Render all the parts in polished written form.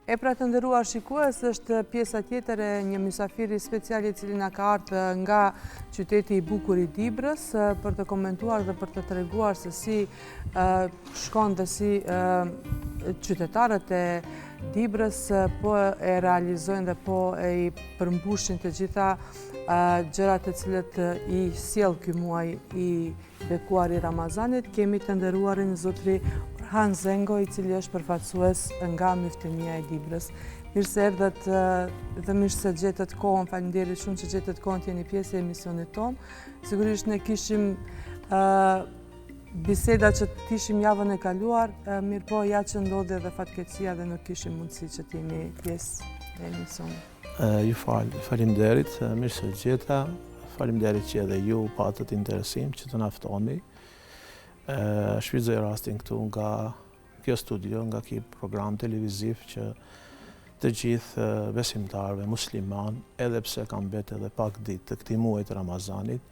E pra të nderuar shikues, është pjesa tjetër e një mysafiri special i cili na ka ardhë nga qyteti i bukur i Dibrës për të komentuar dhe për të treguar se si shkon dhe si qytetarët e Dibrës po e realizojnë dhe po e i përmbushin të gjitha gjërat të cilët i sjell ky muaj i bekuar i Ramazanit, kemi të nderuarin zotri Orhan Zengo, i cili është përfaqësues nga Myftinia e Dibrës. Mirë se erdhët dhe mirë se gjetët kohën, faleminderit shumë që gjetët kohën të jeni pjesë e emisionit tonë. Sigurisht ne kishim biseda që të ishim javën e kaluar, mirëpo ja që ndodhi edhe fatkeqësia dhe nuk kishim mundësi që të jemi pjesë e emisionit. Ju faleminderit, mirë se ju gjeta, faleminderit që edhe ju patët interesim që të na ftoni. Shfrytëzoj rastin këtu nga kjo studio, nga ky program televiziv që të gjithë besimtarëve musliman, edhe pse kanë mbetë edhe pak ditë të këtij muaji të Ramazanit,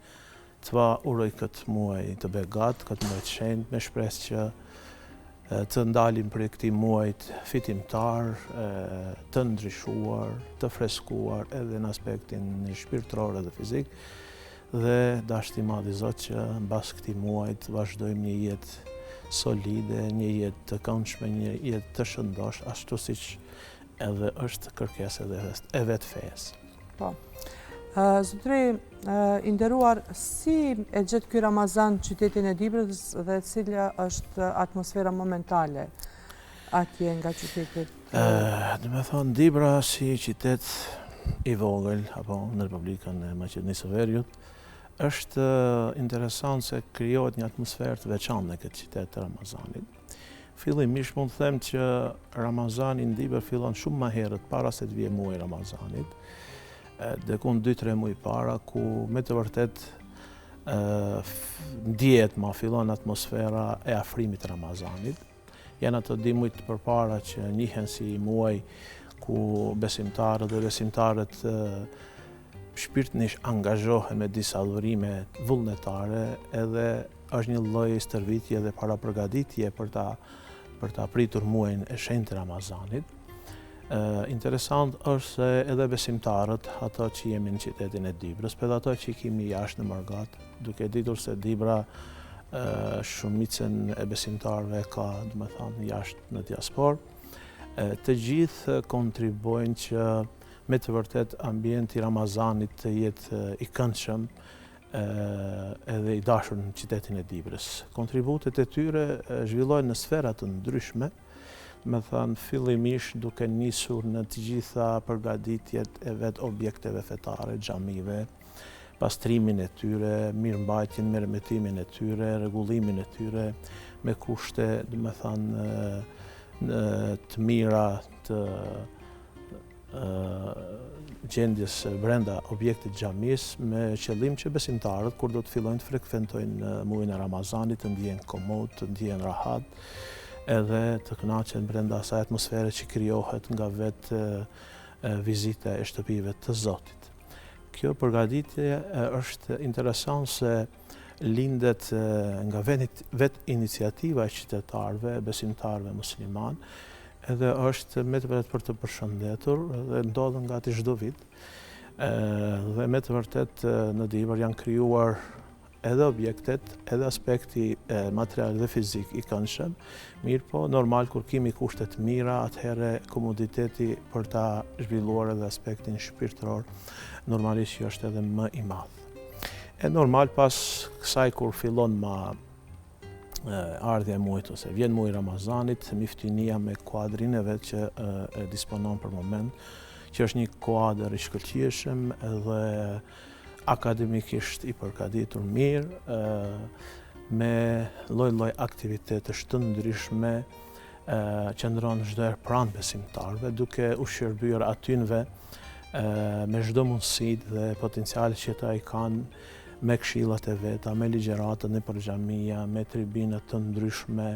T'ua uroj këtë muaj të begatë, këtë muaj të shenjtë, me shpresë që të dalim prej këtij muajit fitimtar, të ndryshuar, të freskuar edhe në aspektin shpirtëror edhe fizik, dhe dashtë i madhi Zot që mbas këtij muaji të vazhdojmë një jetë solide, një jetë të këndshme, një jetë të shëndoshë, ashtu siç edhe është kërkesë edhe e vetë fesë. Po. Zotri i nderuar, si e gjet ky Ramazan qytetin e Dibrës dhe cila është atmosfera momentale atje nga qytetit? Domethonë, Dibra si qytet i vogël, apo në Republikën e Maqedonisë së Veriut, është interesant se krijohet një atmosferë të veçantë në këtë qytet të Ramazanit. Fillimisht mund të them që Ramazani në Dibër fillon shumë më herët para se të vijë muaji i Ramazanit, dikun 2-3 muaj para ku me të vërtetë ndjehet ma fillon atmosfera e afrimit të Ramazanit. Janë ato dy muajt përpara që njihen si muaj ku besimtarët dhe besimtaret shpirtnisht angazhohen me disa adhurime vullnetare edhe Është një lloj stërvitje dhe parapërgatitje për ta për ta pritur muajin e shenjtë të Ramazanit. Interesant është se edhe besimtarët, ato që jemi në qytetin e Dibrës, po edhe ato që i kemi jashtë në mërgatë, duke ditur se Dibra shumicën e besimtarëve ka, domethanë, jashtë në diasporë, të gjithë kontribuojnë që me të vërtetë ambienti i Ramazanit të jetë i këndshëm, edhe i dashur në qytetin e Dibrës. Kontributet e tyre zhvillohen në sfera të ndryshme, domethanë fillimisht duke nisur në të gjitha përgatitjet e vetë objekteve fetare, xhamive, pastrimin e tyre, mirëmbajtjen, meremetimin e tyre, rregullimin e tyre, me kushte, domethanë, të mira të gjendjes brenda objektit xhamisë me qëllim që besimtarët kur do të fillojnë të frekventojnë muajin e Ramazanit të ndjehen komod, të ndjehen rahat edhe të kënaqen brenda asaj atmosfere që krijohet nga vetë vizita e shtëpive të Zotit. Kjo përgatitje është interesant se lindet nga vetë iniciativa e qytetarëve, besimtarëve muslimanë, edhe është me të vërtetë për të përshëndetur dhe ndodh gati çdo vit. Dhe me të vërtetë në Dibër janë krijuar edhe objektet, edhe aspekti material dhe fizik i këndshëm, mirëpo normal kur kemi kushte të mira, atëherë komoditeti për ta zhvilluar edhe aspektin shpirtëror, normalisht që është edhe më i madh. E normal pas kësaj kur fillon ma ardhja e muajit ose vjen muaji i Ramazanit, myftinia me kuadrin e vet që e disponon për moment, që është një kuadër i shkëlqyeshëm edhe akademikisht i përgatitur mirë, me lloj-lloj aktivitetesh të ndryshme, qëndron çdo herë pranë besimtarëve, duke u shërbyer atynve me çdo mundësi dhe potencial që ata i kanë me këshillat e veta, me ligjëratat nëpër xhamia, me tribina të ndryshme,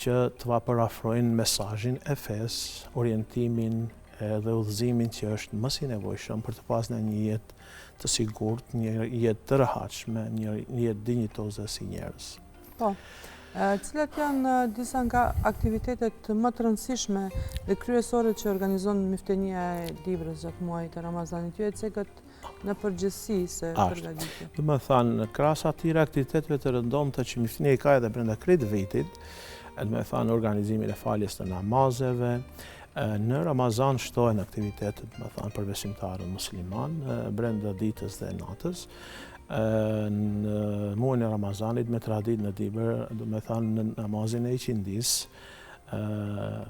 që t'ua përafrojnë mesazhin e fesë, orientimin dhe udhëzimin që është më se i nevojshëm për të pasur një jetë të sigurt, një jetë të rehatshme, një jetë dinjitoze si njerëz. Po. Cilat janë disa nga aktivitetet më të rëndësishme dhe kryesore që organizon Myftinia e Dibrës gjatë muajit të Ramazanit? Ju e cekët në përgjithësi se përgatitje. Domethënë, krahas atyre aktiviteteve të rëndomta që Myftinia i ka edhe brenda krejt vitit, domethënë, organizimin e faljes të namazeve, në Ramazan shtohen aktivitetet, domethënë, për besimtarët musliman, brenda ditës dhe natës, në muajin e Ramazanit me traditë në Dibër, domethënë në namazin e iqindisë,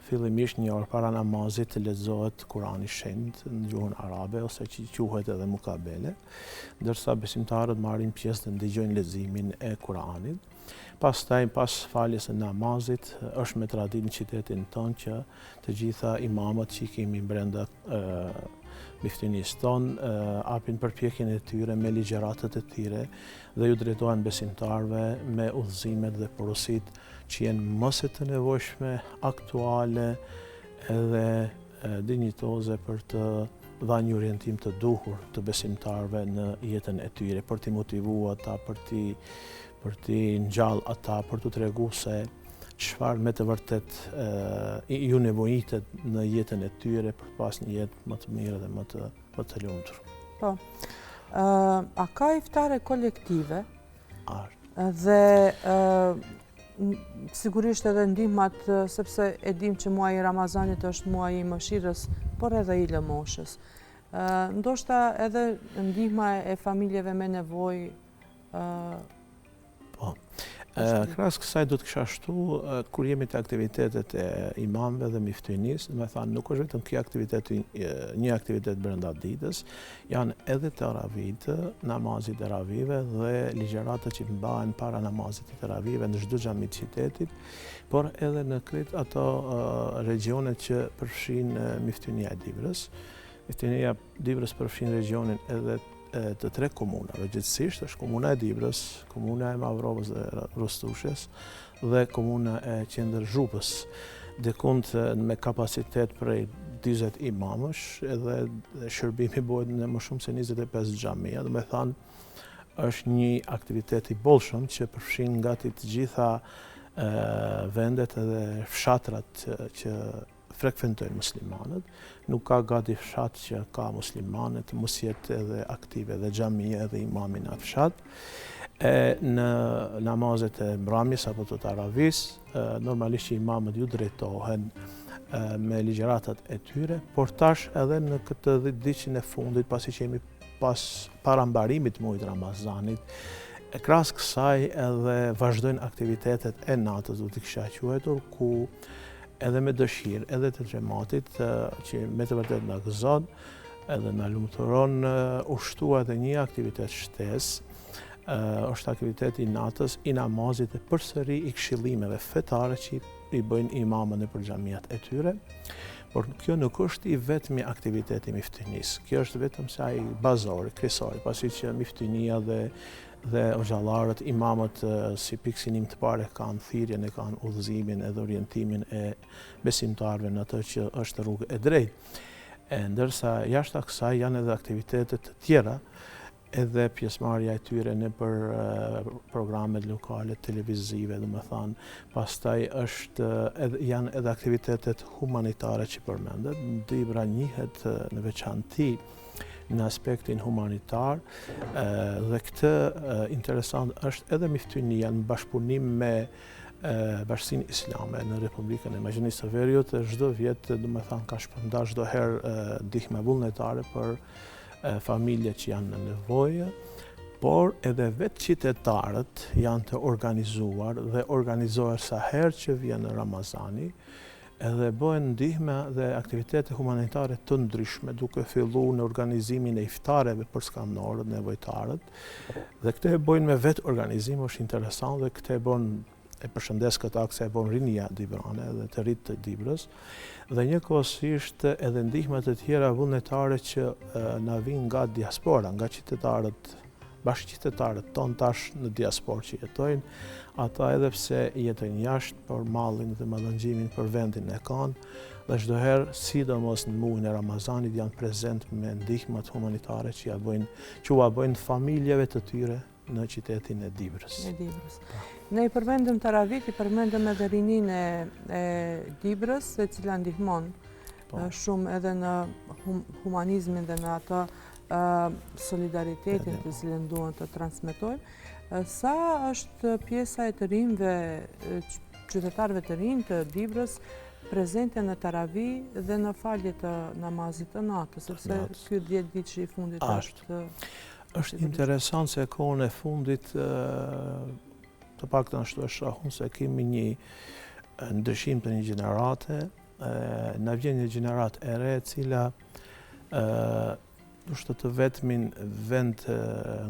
fillimisht një orë para namazit të lexohet Kurani i Shenjtë në gjuhën arabe ose që quhet edhe mukabele, ndërsa besimtarët marrin pjesë dhe ndëgjojnë leximin e Kuranit. Pastaj pas faljes së namazit është me traditë në qytetin tonë që të gjitha imamët që i kemi brenda myftinisë tonë apin përpjekjen e tyre me ligjëratat e tyre dhe ju drejtohen besimtarëve me udhëzimet dhe porositë që jenë më se të nevojshme, aktuale edhe dinjitoze për të dhanë një orientim të duhur të besimtarëve në jetën e tyre, për t'i motivu ata, për t'i për t'i ngjall ata, për t'u tregu se çfarë me të vërtetë ju nevojitet në jetën e tyre për të pas një jetë më të mirë dhe më të më të lumtur. Po. A ka iftare kolektive? Dhe sigurisht edhe ndihmat, sepse e dim që muaji i Ramazanit është muaji i mëshirës, por edhe i lëmoshës. Ndoshta edhe ndihma e familjeve me nevojë Po. Krahas kësaj do të kisha shtu, kur jemi te aktivitetet e imamëve dhe myftinisë, domethënë, nuk është vetëm kjo aktivitet, një aktivitet brenda ditës, janë edhe teravitë, namazi i teravive dhe ligjëratat që mbahen para namazit të teravive në çdo xhami të qytetit, por edhe në krejt ato regionet që përfshin myftinia e Dibrës. Myftinia e Dibrës përfshin regionin edhe të tre komunave, gjegjësisht është komuna e Dibrës, komuna e Mavrovës dhe Rostushës dhe komuna e Qendër Zhupës. Dikund me kapacitet prej 20 imamësh edhe shërbimi bëhet në më shumë se 25 xhamia, domethënë është një aktivitet i bollshëm që përfshin gati të gjitha vendet edhe fshatrat që frekventojnë muslimanët, nuk ka gati fshat që ka muslimanë të mos jetë edhe aktive edhe xhamia edhe imami në atë fshat. E në namazet e mbrëmjes apo të teravisë, normalisht që imamët ju drejtohen me ligjëratat e tyre, por tash edhe në këtë dhjetëditëshin e fundit, pasi që jemi pas para mbarimit të muajit Ramazanit, e krahas kësaj edhe vazhdojnë aktivitetet e natës, do t'i kisha quajtur, ku edhe me dëshirë, edhe të xhematit, që me të vërtetë na gëzon, edhe na lumturon, u shtua edhe një aktivitet shtesë, është aktiviteti i natës, i namazit dhe përsëri i këshillimeve fetare që i bëjnë imamët nëpër xhamiat e tyre, por kjo nuk është i vetmi aktivitet i myftinisë, kjo është vetëm se ai bazori, kryesori, pasi që myftinia dhe dhe hoxhallarët, imamët si pikësynim të parë e kanë thirrjen, e kanë udhëzimin edhe orientimin e besimtarëve në atë që është rrugë e drejtë. E ndërsa jashtë kësaj janë edhe aktivitete të tjera, edhe pjesëmarrja e tyre nëpër programet lokale televizive, domethënë, pastaj është edhe janë edhe aktivitetet humanitare që përmendet, Dibra njihet në veçanti në aspektin humanitar dhe këtë interesant është edhe myftinia në bashkëpunim me Bashkësinë Islame në Republikën e Maqedonisë së Veriut çdo vjet, domethënë, ka shpërnda çdo herë ndihma vullnetare për familjet që janë në nevojë, por edhe vetë qytetarët janë të organizuar dhe organizohen sa herë që vjen Ramazani, Edhe bëhen ndihma dhe aktivitete humanitare të ndryshme, duke fillu në organizimin e iftareve për skamnorët, nevojtarët, dhe këtë e bëjnë me vetorganizim, është interesant dhe këtë e bën e përshëndes këtë akt se e bën rinia dibrane dhe të rinjtë të Dibrës, dhe njëkohësisht edhe ndihma të tjera vullnetare që na vijnë nga diaspora, nga qytetarët bashkëqytetarët tonë tash në diasporë që jetojnë, ata edhe pse jetojnë jashtë, por mallin dhe mallëngjimin për vendin e kanë, dhe çdo herë, sidomos në muajin e Ramazanit, janë prezent me ndihmat humanitare që ja bëjnë, që ua bëjnë familjeve të tyre në qytetin e Dibrës. E Dibrës. Po. Ne i përmendëm teravitë, i përmendëm edhe rininë e Dibrës, e cila ndihmon po. shumë edhe në humanizmin dhe në atë solidaritetin të cilin duan të transmetojnë. Sa është pjesa e të rinjve, qytetarëve të rinj të Dibrës, prezente në teravi dhe në falje të namazit të natës, sepse ky 10 ditëshi i fundit është... Është interesant se kohën e fundit, të paktën ashtu e shoh unë, se kemi një ndryshim të një gjenerate, na vjen një gjeneratë e re, e cila ndoshta të vetmin vend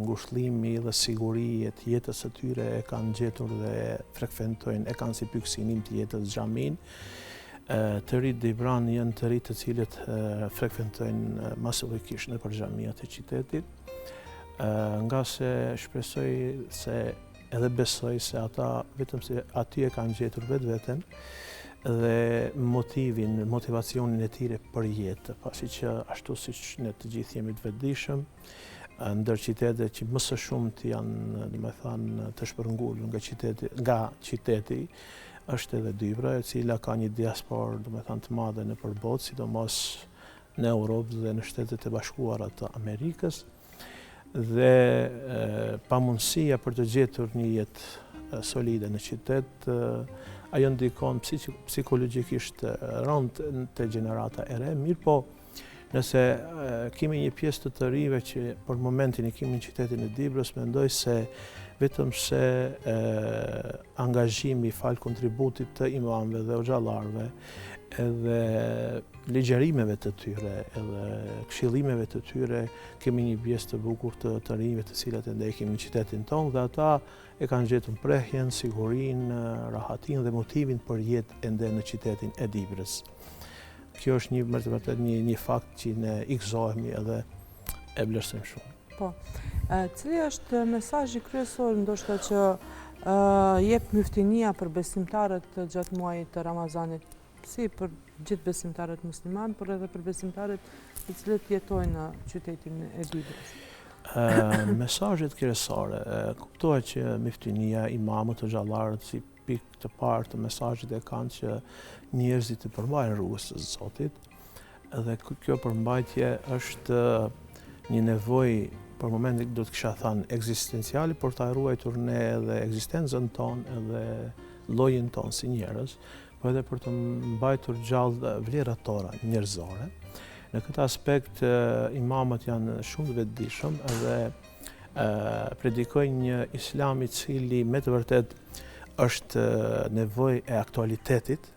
ngushëllimi dhe sigurie të jetës së tyre e kanë gjetur dhe frekventojnë, e kanë si pikësynim të jetës xhaminë. Të rinjtë dibranë janë të rinj të cilët frekventojnë masivisht nëpër xhamiat e qytetit, ngase shpresoj se Edhe besoj se ata vetëm se aty e kanë gjetur vetveten dhe motivin, motivacionin e tyre për jetë, pasi që ashtu siç ne të gjithë jemi të vetëdijshëm, ndër qytetet që më së shumti janë, domethënë, të shpërngulur nga qyteti, nga qyteti është edhe Dibra, e cila ka një diasporë, domethënë, të madhe nëpër botë, sidomos në Europë dhe në Shtetet e Bashkuara të Amerikës. Dhe pamundësia për të gjetur një jetë solide në qytet, ajo ndikon psikologjikisht rëndë te gjenerata e re, mirëpo nëse kemi një pjesë të të rinjve që për momentin i kemi në qytetin e Dibrës, mendoj se vetëm se angazhimi falë kontributit të imamëve dhe hoxhallarëve edhe ligjërimeve të tyre edhe këshillimeve të tyre, kemi një pjesë të bukur të të rinjve të cilët e ndjekim në qytetin tonë dhe ata e kanë gjetur prehjen, sigurinë, rahatinë dhe motivin për jetë ende në qytetin e Dibrës. Kjo është një me të vërtetë një, një fakt që ne i gëzohemi edhe e vlerësojmë shumë. Po. Cili është mesazhi kryesor ndoshta që jep myftinia për besimtarët gjatë muajit të Ramazanit, si për gjithë besimtarët muslimanë, por edhe për besimtarët të cilët jetojnë në qytetin e Dibrës? Mesazhet kryesore, kuptohet që myftinia, imamët, hoxhallarët, si pikë të parë të mesazhit e kanë që njerëzit t'i përmbahen rrugës së Zotit, dhe kjo përmbajtje është një nevojë për momentin do të kisha thënë ekzistenciale, për ta ruajtur ne edhe ekzistencën tonë edhe llojin tonë si njerëz, po edhe për të mbajtur gjallë vlerat tona njerëzore. Në këtë aspekt imamët janë shumë të vetëdijshëm edhe predikojnë një islam i cili me të vërtetë është nevojë e aktualitetit,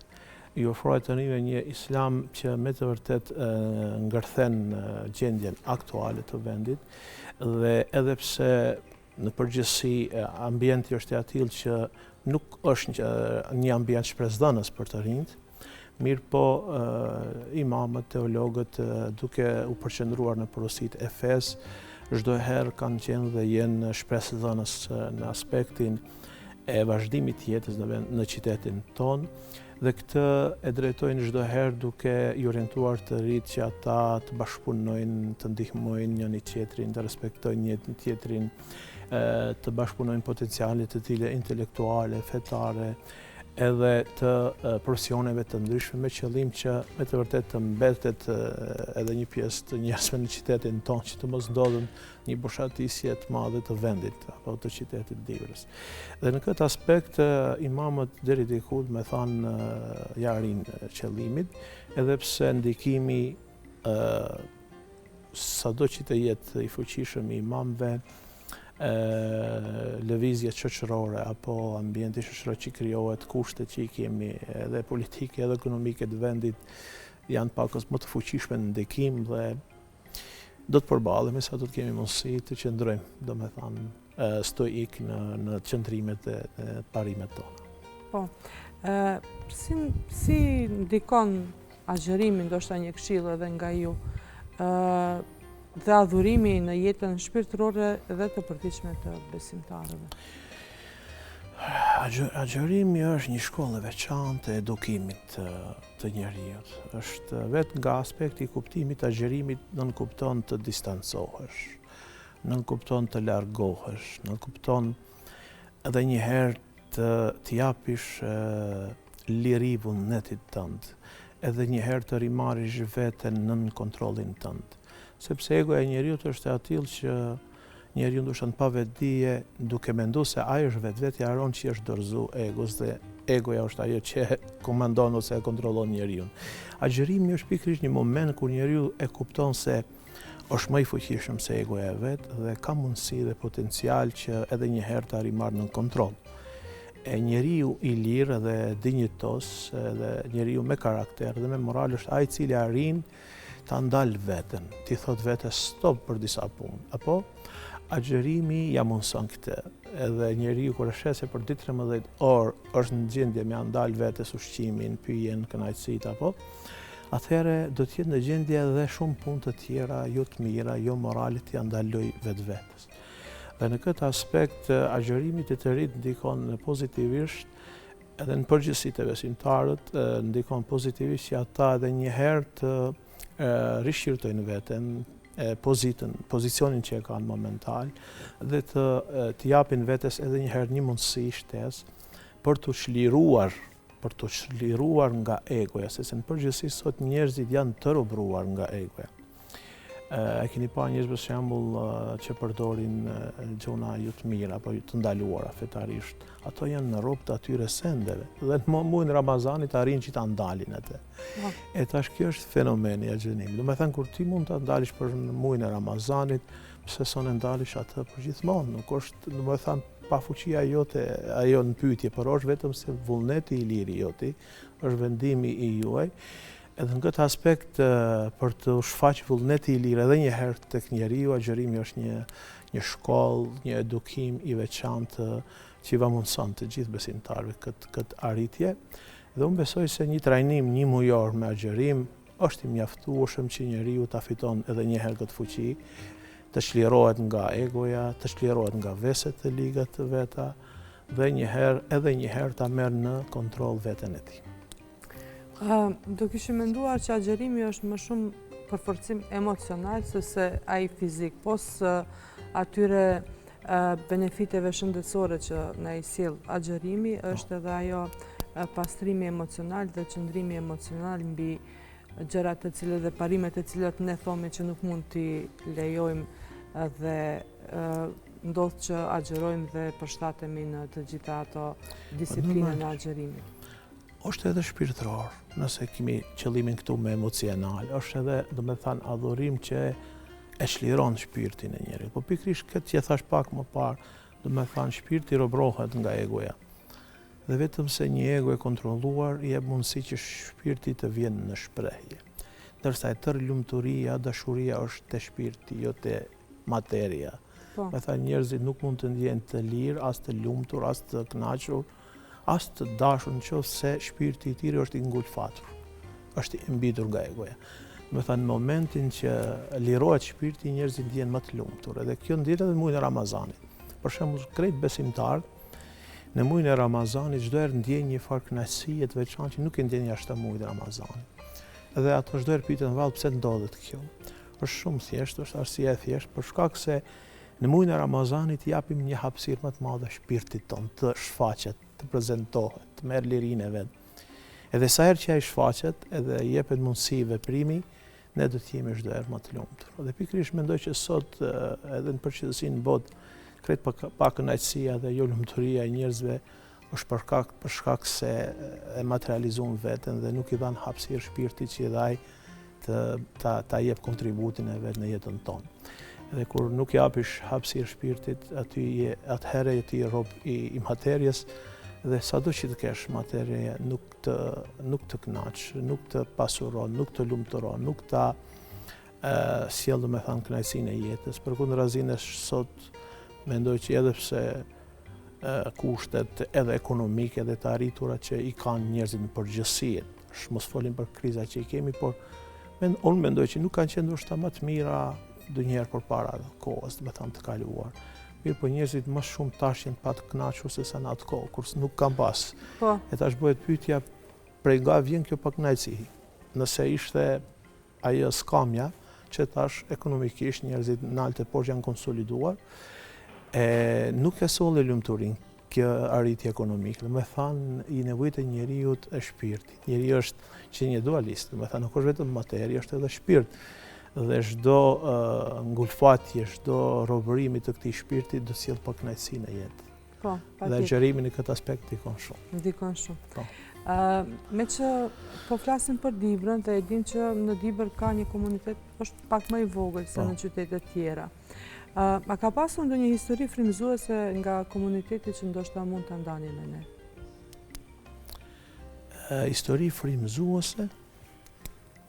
i ofrohet të rinjve një islam që me të vërtetë ngërthen gjendjen aktuale të vendit dhe edhe pse Në përgjithësi, ambienti është i atillë që nuk është një ambient shpresëdhënës për të rinjtë, mirëpo imamët, teologët, duke u përqendruar në porositë e fesë, çdo herë kanë qenë dhe jenë shpresëdhënës në aspektin e vazhdimit të jetës në, në qytetin tonë dhe këtë e drejtojnë çdo herë duke i orientuar të rinjtë që ata të bashkëpunojnë, të ndihmojnë njëri-tjetrin, të respektojnë njëri-tjetrin, të bashkëpunojnë potencialet e tyre intelektuale, fetare, edhe të profesioneve të ndryshme me qëllim që me të vërtetë të mbetet edhe një pjesë të njerëzve në qytetin tonë që të mos ndodhë një boshatisje të madhe të vendit apo të qytetit Dibrës. Dhe në këtë aspekt imamët deri diku me thanë ia arrijnë qëllimit, edhe pse ndikimi sado që të jetë i fuqishëm i imamëve, lëvizjet shoqërore apo ambienti shoqëror që krijohet, kushtet që i kemi edhe politike edhe ekonomike të vendit janë pakës më të fuqishme në ndikim dhe Do të përballemi sa do të kemi mundësi të qëndrojmë, domethënë, stoik në, në qëndrimet dhe në parimet tona. Po, si, si ndikon agjërimi, ndoshta një këshillë edhe nga ju, dhe adhurimi në jetën shpirtërore dhe të përditshme të besimtarëve? Agjërimi është një shkollë e veçantë e edukimit të njeriut. Është vetë nga aspekti i kuptimit të agjërimit nënkupton të distancohesh. Nënkupton të largohesh, nënkupton edhe një herë të t'i japish liri vullnetit tënd, edhe një herë të rimarrish veten nën kontrollin tënd. Sepse egoja e njeriut është e atillë që njeriu ndoshta në pavetëdije, duke mendu se ai është vetvetja, harron që i është dorëzu egos dhe egoja është ajo që e komandon ose e kontrollon njeriun. Agjërimi është pikërisht një moment kur njeriu e kupton se është më i fuqishëm se egoja e vet dhe ka mundësi dhe potencial që edhe një herë ta rimarrë nën kontroll. E njeriu i lirë dhe dinjitoz dhe njeriu me karakter dhe me moral është ai i cili arrin ta ndalë veten, t'i thotë vetes stop për disa punë, apo agjërimi ja mundëson këtë. Edhe njeriu kur e sheh se për 12 orë është në gjendje me ja ndalë vetes ushqimin, pijen, kënaqësitë apo atëherë do të jetë në gjendje edhe shumë punë të tjera, jo të mira, jo morale t'ia ndalojë vetvetes. Dhe në këtë aspekt agjërimi te të rinjtë ndikon pozitivisht edhe në përgjithësi te besimtarët ndikon pozitivisht që ata edhe një herë të rishqyrtojnë veten, pozitën, pozicionin që e kanë momental dhe të t'i japin vetes edhe një herë një mundësi shtesë për t'u çliruar për t'u çliruar nga egoja, sepse në përgjithësi sot njerëzit janë të robëruar nga egoja. E keni pa njerëz për shembull që përdorin gjona jo të mira apo jo të ndaluara fetarisht. Ato janë në rob të atyre sendeve dhe në muajin e Ramazanit arrijnë që ta ndalin atë. Po. E tash kjo është fenomeni i agjërimit. Domethënë kur ti mund ta ndalish për në muajin e Ramazanit, pse s'e ndalish atë për gjithmonë? Nuk është, domethënë pafuqia jote ajo në pyetje, por është vetëm se vullneti i lirë i joti, është vendimi i juaj. Edhe në këtë aspekt për t'u shfaq vullneti i lirë edhe një herë tek njeriu, agjërimi është një një shkollë, një edukim i veçantë që i mundëson të gjithë besimtarëve këtë këtë arritje. Dhe unë besoj se një trajnim një mujor me agjërim është i mjaftueshëm që njeriu ta fiton edhe një herë këtë fuqi, të çlirohet nga egoja, të çlirohet nga veset e liga të veta dhe një herë edhe një herë ta merr në kontroll veten e tij. Do kishim menduar që agjërimi është më shumë përforcim emocional se se ai fizik, pos atyre benefiteve shëndetësore që na i sjell agjërimi, po. është edhe ajo pastrimi emocional dhe qëndrimi emocional mbi gjërat të cilat dhe parimet të cilat ne thomi që nuk mund t'i lejojmë dhe ndodh që agjërojmë dhe përshtatemi në të gjitha ato disiplina në agjërimit. Është edhe shpirtëror, nëse kemi qëllimin këtu me emocional, është edhe, domethënë, adhurim që e çliron shpirtin e njeriut. Po pikërisht këtë që e thash pak më parë, domethënë, shpirti robrohet nga egoja. Dhe vetëm se një ego e kontrolluar i jep mundësi që shpirti të vjen në shprehje. Ndërsa e tërë lumturia, dashuria është te shpirti, jo te materia. Po. Domethënë, njerëzit nuk mund të ndjehen të lirë, as të lumtur, as të kënaqur, as të dashur në qoftë se shpirti i tyre është i ngulfatur, është i mbitur nga egoja. Domethënë, në momentin që lirohet shpirti, njerëzit ndjehen më të lumtur. Edhe kjo ndihet edhe në muajin e Ramazanit. Për shembull, krejt besimtarët, në muajin e Ramazanit çdo herë ndjejnë një farë kënaqësie të veçantë që nuk e ndjejnë jashtë muajit të Ramazanit. Edhe ato çdo herë pyeten vallë pse ndodhet kjo. Është shumë thjesht, është arsyeja e thjeshtë, për shkak se në muajin e Ramazanit i japim një hapësirë më të madhe shpirtit tonë të shfaqet, të prezentohet, të merr lirinë e vet. Edhe sa herë që ai shfaqet, edhe i jepet mundësi veprimi, ne do të jemi çdo herë më të lumtur. Dhe pikërisht mendoj që sot edhe në përgjithësi në botë krejt pakënaqësia dhe jo lumturia e njerëzve është për shkak për shkak se e materializuan veten dhe nuk i dhanë hapësirë shpirtit që edhe ai të ta ta jep kontributin e vet në jetën tonë. Dhe kur nuk i japish hapësirë shpirtit, aty je atëherë je ti rob i, i materies dhe sado që të kesh materie nuk të nuk të kënaq, nuk të pasuron, nuk të lumturon, nuk ta sjell domethënë kënaqësinë e jetës. Përkundrazi ne sot mendoj që edhe pse kushtet edhe ekonomike dhe të arritura që i kanë njerëzit në përgjithësi, është mos folim për kriza që i kemi, por men, unë mendoj që nuk kanë qenë ndoshta më të mira ndonjëherë përpara kohës, domethënë të kaluar. Mirëpo njerëzit më shumë tash janë pa të kënaqur se sa në atë kohë, kur nuk kanë pas. Po. E tash bëhet pyetja prej nga vjen kjo pakënaqësi. Nëse ishte ajo skamja. Që tash ekonomikisht njerëzit nalt e poshtë janë konsoliduar, e nuk e solli lumturinë kjo arritje ekonomike. Domethënë, i nevojitet njeriut e shpirti. Njeriu është qenie dualist, domethënë, nuk është vetëm materie, është edhe shpirt. Dhe çdo uh, ngulfatje, çdo robërimi të këtij shpirti do sjellë pakënaqësi në jetë. Po, patjetër. Dhe agjërimi në këtë aspekt ndikon shumë. Ndikon shumë. Po. Meqë po flasim për Dibrën dhe e dim që në Dibër ka një komunitet është pak më i vogël se po. në qytetet tjera. A ka pasur ndonjë histori frymëzuese nga komuniteti që ndoshta mund ta ndani me ne? Histori frymëzuese?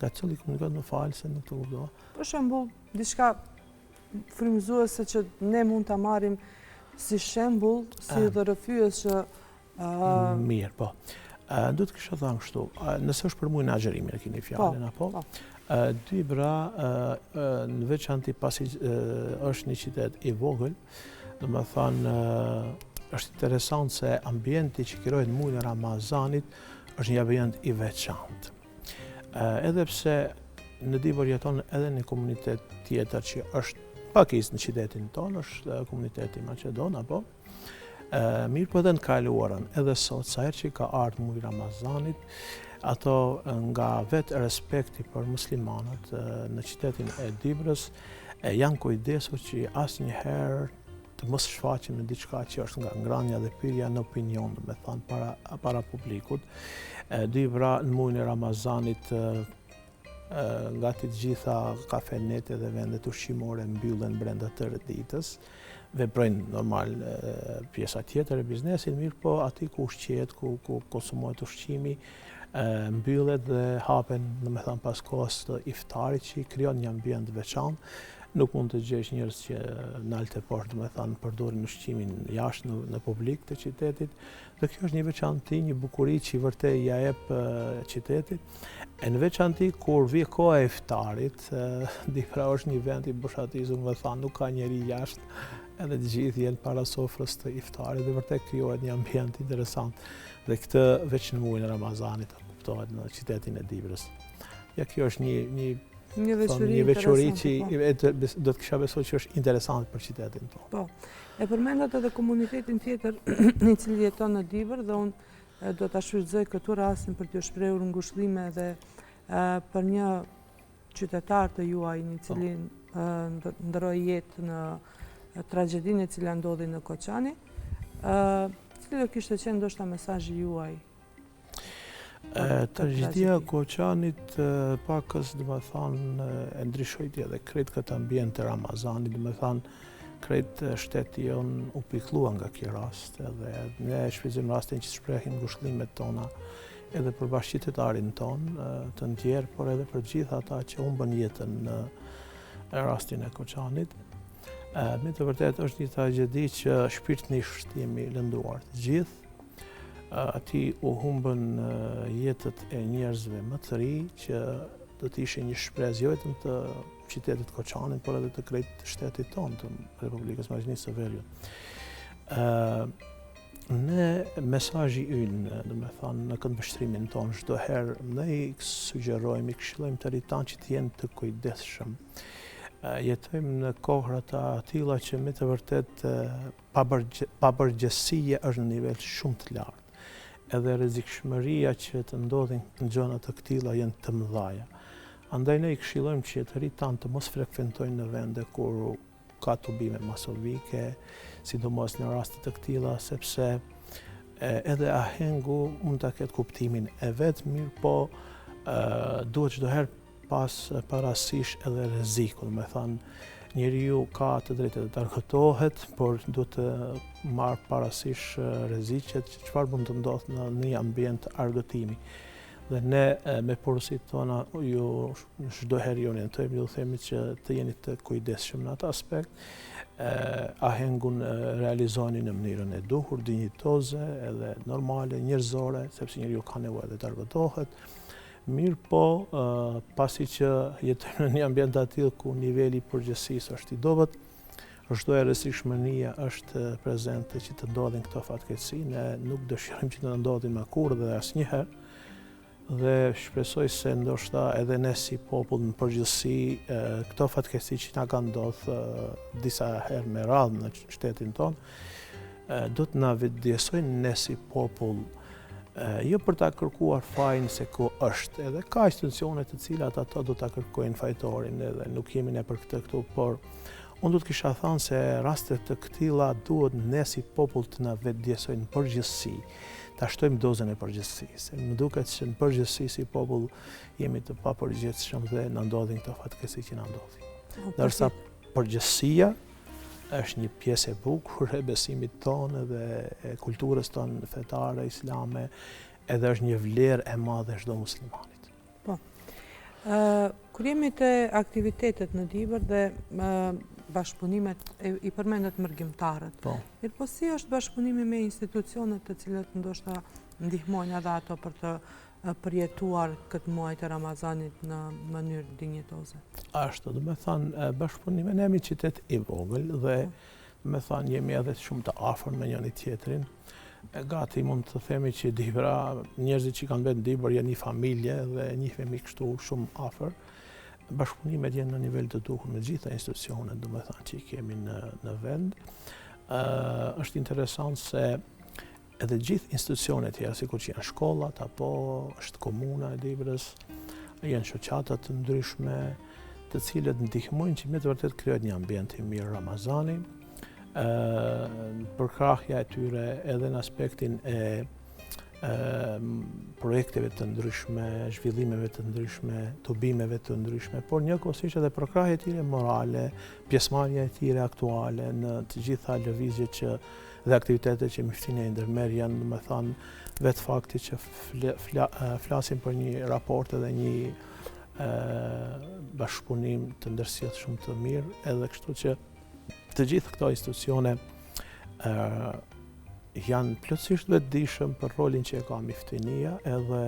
Nga cili komunitet më fal se nuk të kuptova. Për shembull, diçka frymëzuese që ne mund ta marrim si shembull, si udhërrëfyes që Mirë, po. Do të kisha thënë kështu, nëse është për muajin e agjërimit e keni fjalën po, apo? Po. Dibra në veçanti pasi është një qytet i vogël, domethënë është interesant se ambienti që krijohet në muajin e Ramazanit është një ambient i veçantë. Edhe pse në Dibër jeton edhe një komunitet tjetër që është pakicë në qytetin tonë, është komuniteti Maqedon, apo? Mirëpo edhe në kaluarën, edhe sot, sa herë që ka ardhë muji Ramazanit, ato nga vetë respekti për muslimanët në qytetin e Dibrës, janë kujdesur që asnjëherë të mos shfaqen me diçka që është nga ngranja dhe pirja në opinion, domethënë, para, para publikut. Dibra në mujin e Ramazanit gati të gjitha kafenetë dhe vendet ushqimore mbyllen brenda tërë ditës, veprojnë normal pjesa tjetër e biznesit, mirëpo aty ku ushqehet, ku, ku konsumohet ushqimi, mbyllet dhe hapen, domethënë, pas kohës të iftarit që krijon një ambient të veçantë, nuk mund të gjesh njerëz që nalt e poshtë, domethënë, përdorin ushqimin jashtë në, në publik të qytetit, dhe kjo është një veçanti, një bukuri që vërtet ia jep qytetit, E në veçanti, kur vjen koha e iftarit, Dibra është një vend i boshatisur, domethënë, nuk ka njeri jashtë, edhe të gjithë jenë para sofrës të iftarit, dhe vërtet krijohet një ambient interesant, dhe këtë veç në muajin e Ramazanit, kuptohet në qytetin e Dibrës. Ja, kjo është një, një një veçori, një veçori që po. do të kisha besuar që është interesant për qytetin tonë. Po. E përmendët edhe komunitetin tjetër i cili jeton në Dibër dhe unë Do ta shfrytëzoj këtu rastin për t'ju shprehur ngushëllime edhe për një qytetar të juaj, i cili po. ndërroi jetë në tragjedinë e cila ndodhi në Koçani. Cili do kishte qenë ndoshta mesazhi juaj? Tragjedia e Koçanit pakës, domethënë, e ndryshoi edhe krejt këtë ambient të Ramazanit, domethënë, Krejt shteti jonë u pikllua nga ky rast edhe ne e shfrytëzojmë rastin që të shprehim ngushëllimet tona edhe për bashkëqytetarin tonë të ndjerë, por edhe për gjithë ata që humbën jetën në rastin e Koçanit. Me të vërtetë është një tragjedi që shpirtnisht jemi lënduar të gjithë. Aty u humbën jetët e njerëzve më të ri që do të ishin një shpresë jo vetëm të qytetit të Koçanit, por edhe të krejt shtetit tonë të Republikës Maqedonisë së Veriut. Ne mesazhi ynë, domethënë, në këndvështrimin tonë, çdo herë, ne i sugjerojmë, i këshillojmë të rinjtë tanë që të jenë të kujdesshëm. Jetojmë në kohëra të atilla që me të vërtetë Papërgjegjësia është në nivel shumë të lartë. Edhe rrezikshmëria që të ndodhin gjëra të këtilla janë të mëdhaja. Andaj ne i këshillojmë që të rinjtë tanë të mos frekventojnë në vende ku ka tubime masovike, sidomos në raste të këtilla, sepse edhe ahengu mund ta ketë kuptimin e vet, mirëpo duhet çdo herë pas parasysh edhe rrezikun, domethënë, njeriu ka të drejtë të argëtohet, por duhet të marrë parasysh rreziqet që çfarë mund të ndodhë në një ambient argëtimi. Dhe ne me porositë tona ju çdo herë ju orientojmë, ju themi që të jeni të kujdesshëm në atë aspekt, ahengun realizoni në mënyrën e duhur, dinjitoze edhe normale, njerëzore, sepse njeriu ka nevojë edhe të argëtohet, Mirëpo, pasi që jetojmë në një ambient të atillë ku niveli i përgjegjësisë është i dobët, çdo herë rrezikshmëria është prezente që të ndodhin këto fatkeqësi, ne nuk dëshirojmë që të ndodhin më kurrë dhe asnjëherë. Dhe shpresoj se ndoshta edhe ne si popull në përgjithësi këto fatkeqësi që na kanë ndodhë disa herë me radhë në shtetin tonë, do të na vetëdijesojnë ne si popull jo për ta kërkuar fajin se ku është, edhe ka institucione të cilat ato do ta kërkojnë fajtorin edhe nuk jemi ne për këtë këtu, por unë do të kisha thënë se raste të këtilla duhet ne si popull të na vetëdijesojnë në përgjithësi, ta shtojmë dozën e përgjegjësisë. Më duket se në përgjithësi si popull jemi të papërgjegjshëm dhe na ndodhin këto fatkeqësi që na ndodhin. Po, Ndërsa përgjegjësia është një pjesë e bukur e besimit tonë dhe e kulturës tonë fetare islame, edhe është një vlerë e madhe e çdo muslimanit. Po. Kur jemi te aktivitetet në Dibër dhe bashkëpunimet, i përmendët mërgimtarët. Po. Mirëpo si është bashkëpunimi me institucionet të cilët ndoshta ndihmojnë edhe ato për të përjetuar këtë muaj të Ramazanit në mënyrë dinjitoze? Ashtu, domethënë, bashkëpunimi, ne jemi qytet i vogël dhe, po. domethënë, jemi edhe shumë të afër me njëri-tjetrin. Gati mund të themi që Dibra, njerëzit që kanë mbetë në Dibër janë një familje dhe njihemi kështu shumë afër. Bashkëpunimet janë në nivel të duhur me gjitha institucionet, domethënë që i kemi në, në vend. Uh, është interesant se edhe gjithë institucionet tjera, sikur që janë shkollat, apo është komuna e Dibrës, janë shoqata të ndryshme, të cilët ndihmojnë që me të vërtetë krijohet një ambient i mirë Ramazani, përkrahja e tyre edhe në aspektin e projekteve të ndryshme, zhvillimeve të ndryshme, tubimeve të ndryshme, por njëkohësisht edhe përkrahja e tyre morale, pjesëmarrja e tyre aktuale në të gjitha lëvizjet që dhe aktivitetet që myftinia i ndërmerr janë, domethënë, vetë fakti që flasim për një raport edhe një bashkëpunim të ndërsjellë shumë të mirë, edhe kështu që Të gjithë këto institucione janë plotësisht vetëdijshëm për rolin që e ka myftinia edhe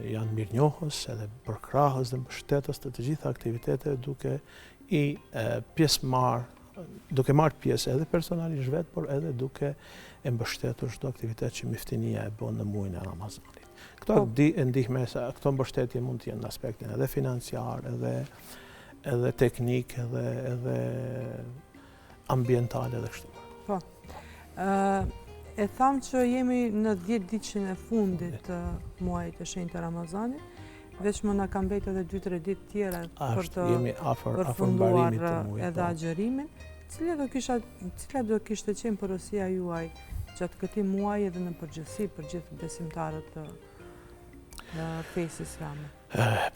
janë mirënjohës edhe përkrahës dhe mbështetës të të gjitha aktiviteteve duke i pjesëmarrë duke marrë pjesë edhe personalisht vetë, por edhe duke e mbështetur çdo aktivitet që myftinia e bën në muajin e Ramazanit. Këto po. di ndihmesa, këto mbështetje mund të jenë në aspektin edhe financiar, edhe edhe teknik, edhe edhe ambiental edhe kështu. Po. E thamë që jemi në 10 ditëshin e fundit të muajit të shenjtë të Ramazanit, veç më na kanë mbetë edhe 2-3 ditë tjera për të përfunduar edhe po. agjërimin. Cila do kisha, cila do kishte qenë porosia juaj gjatë këtij muaji edhe në përgjithësi për gjithë besimtarët të fesë islame?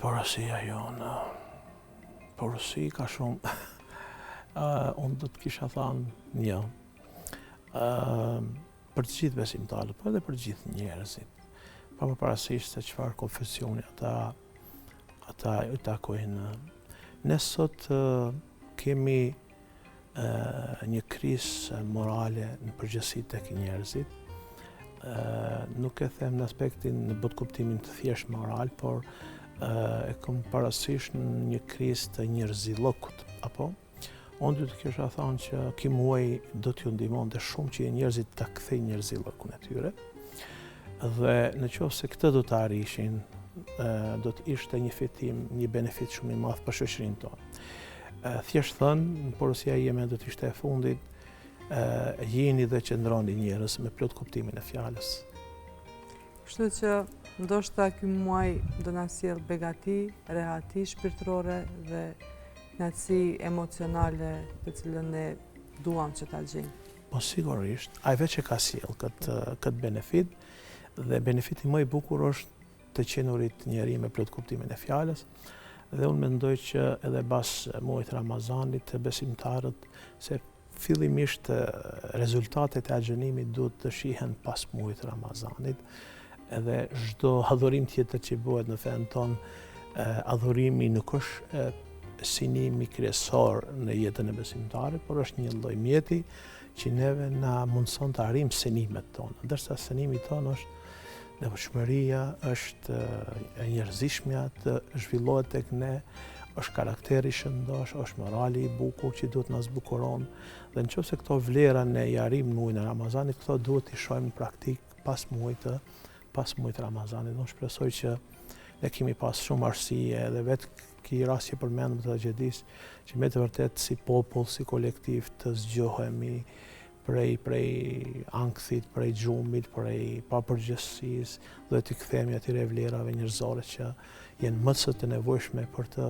Porosia jonë, porosi ka shumë, unë do të kisha thanë një, për të gjithë besimtarët, por edhe për gjithë njerëzit, pa marrë parasysh se çfarë konfesioni ata, ata i takojnë. Ne sot kemi një krizë morale në përgjithësi tek njerëzit. Nuk e them në aspektin në botëkuptimin të thjeshtë moral, por e kam parasysh në një krizë të njerëzillëkut, apo? Unë do të kisha thënë që ky muaj do t'ju ndihmonte shumë që njerëzit ta kthejnë njerëzillëkun e tyre. Dhe në qoftë se këtë do ta arrishin, do të ishte një fitim, një benefit shumë i madh për shoqërinë tonë. Thjesht thënë, porosia ime do të ishte e fundit, jini dhe qëndroni njerëz me plot kuptimin e fjalës. Kështu që ndoshta ky muaj do na sjellë begati, rehati shpirtërore dhe kënaqësi emocionale të cilën ne duam që ta gjejmë. Po sigurisht, ai veç e ka sjellë këtë këtë benefit dhe benefiti më i bukur është të qenurit njeri me plot kuptimin e fjalës dhe unë mendoj që edhe pas muajit Ramazanit të besimtarët se fillimisht rezultatet e agjërimit duhet të shihen pas muajit Ramazanit edhe çdo adhurim tjetër që bëhet në fenë tonë adhurimi nuk është synimi kryesor në jetën e besimtarit, por është një lloj mjeti që neve na mundëson të arrijmë synimet tona. Ndërsa synimi tonë është Devotshmëria është e njerëzishmja të zhvillohet tek ne, është karakteri i shëndoshë, është morali i bukur që duhet na zbukuron dhe në qoftë se këto vlera ne i arrijmë në muajin e Ramazanit, këto duhet t'i shohim në praktikë pas muajit të. pas muajit Ramazanit. Unë shpresoj që ne kemi pas shumë arsye edhe vetë ky rast që përmendëm të tragjedisë, që me të vërtetë si popull, si kolektiv të zgjohemi prej prej ankthit, prej gjumit, prej papërgjegjësisë dhe t'i kthehemi atyre vlerave njerëzore që janë më se të nevojshme për të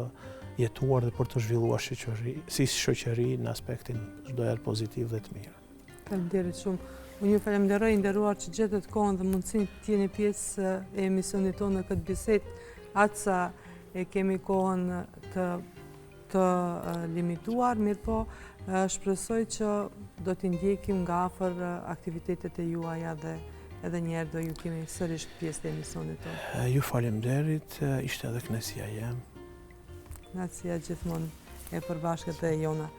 jetuar dhe për të zhvilluar shoqëri, si shoqëri në aspektin çdo herë pozitiv dhe të mirë. Faleminderit shumë. Unë ju falenderoj i nderuar që gjetët kohën dhe mundësinë të jeni pjesë e emisionit tonë në këtë bisedë, aq sa e kemi kohën të të limituar, mirëpo shpresoj që do t'i ndjekim nga afër aktivitetet e juaja dhe edhe njëherë do ju kemi sërish pjesë të emisionit tonë. Ju faleminderit, ishte edhe kënaqësia jem. Kënaqësia gjithmonë e përbashkët e jona.